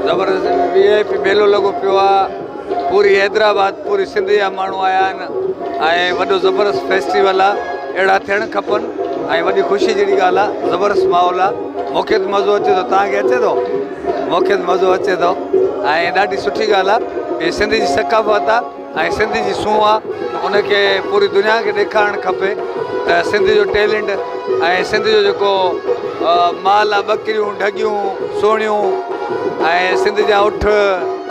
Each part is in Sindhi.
زبردست وي آء پي ميلو لڳو پيو آ. پوري حيدرآباد پوري سنڌ جا ماڻهو آيا آهن ۽ وڏو زبردست فيسٽيول آ. اهڙا ٿيڻ کپن ۽ وڏي خوشي جهڙي ڳالهه آ. زبردست ماحول آ. مون کي ته مزو اچي ٿو، توهان کي اچي ٿو؟ مون کي ته مزو اچي ٿو ۽ ڏاڍي سٺي ڳالهه آ. هي سنڌ جي ثقافت آ ۽ سنڌ جي سونهن آ. ان کي پوري دنيا کي ڏيکارڻ کپي ته سنڌ جو ٽيلنٽ ۽ سنڌ جو جيڪو مال آ، ٻڪريون، ڍڳيون، سهڻيون ۽ سنڌ جا اٺ،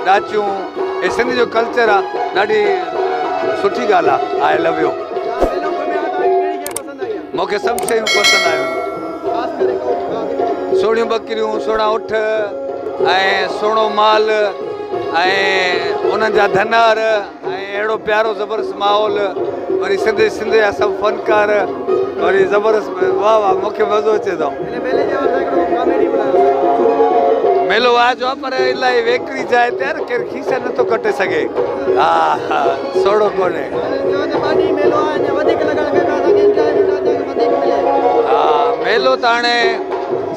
ڏاچيون، هي سنڌ جو ڪلچر آ. ڏاڍي سٺي ڳالهه آ. آء لو يو. مون کي سڀ شيون پسند آيون. سهڻيون ٻڪريون، سهڻا اٺ ۽ سهڻو مال ۽ انهن جا ڌنار ۽ اهڙو پيارو زبردست ماحول، وري سنڌ سنڌ جا سڀ فنڪار، وري زبردست واهه واهه مون کي مزو اچي ٿو. ميلو واهه جو آ پر الاهي ويڪري جاء تي آ نه، ڪير کيسا نٿو ڪٽي سگهي. ها ها سوڙهو ڪونهي. ها ميلو ته هاڻي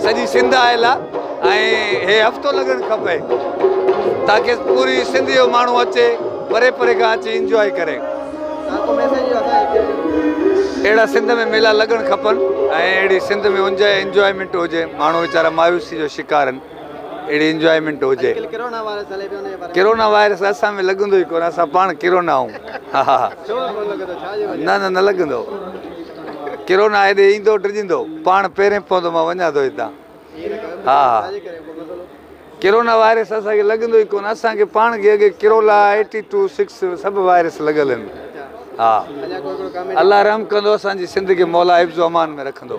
سڄي سنڌ آيل آ ۽ هي هفتو لڳڻ کپي تاڪي پوري سنڌ جو ماڻهو اچي، پري پري کان اچي انجواء ڪري. اهڙا سنڌ ۾ ميلا لڳڻ کپن ۽ اهڙي سنڌ ۾ انجوائمينٽ هجي. ماڻهو ويچارا مايوسي جو شڪار آهن. اهڙي انجوائمينٽ هجي. ڪرونا وائرس اسان ۾ لڳندو ئي ڪونه، اسان پاڻ ڪرونا آهيون. نه نه نه لڳندو. ڪرونا هيڏي ايندو ڊڄندو پاڻ پيرين پوندو مان وڃان ٿو هتان. ها ها ڪرونا وائرس اسان کي لڳندو ئي ڪونه، اسان کي پاڻ کي اڳي ڪرولا 82 6 سڀ وائرس لڳل آهن. ها الله رحم ڪندو اسان جي سنڌ کي مولا حفظ و امان ۾ رکندو.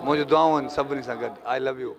منهنجون دعائون آهن سڀني سان گڏ. آء لو يو.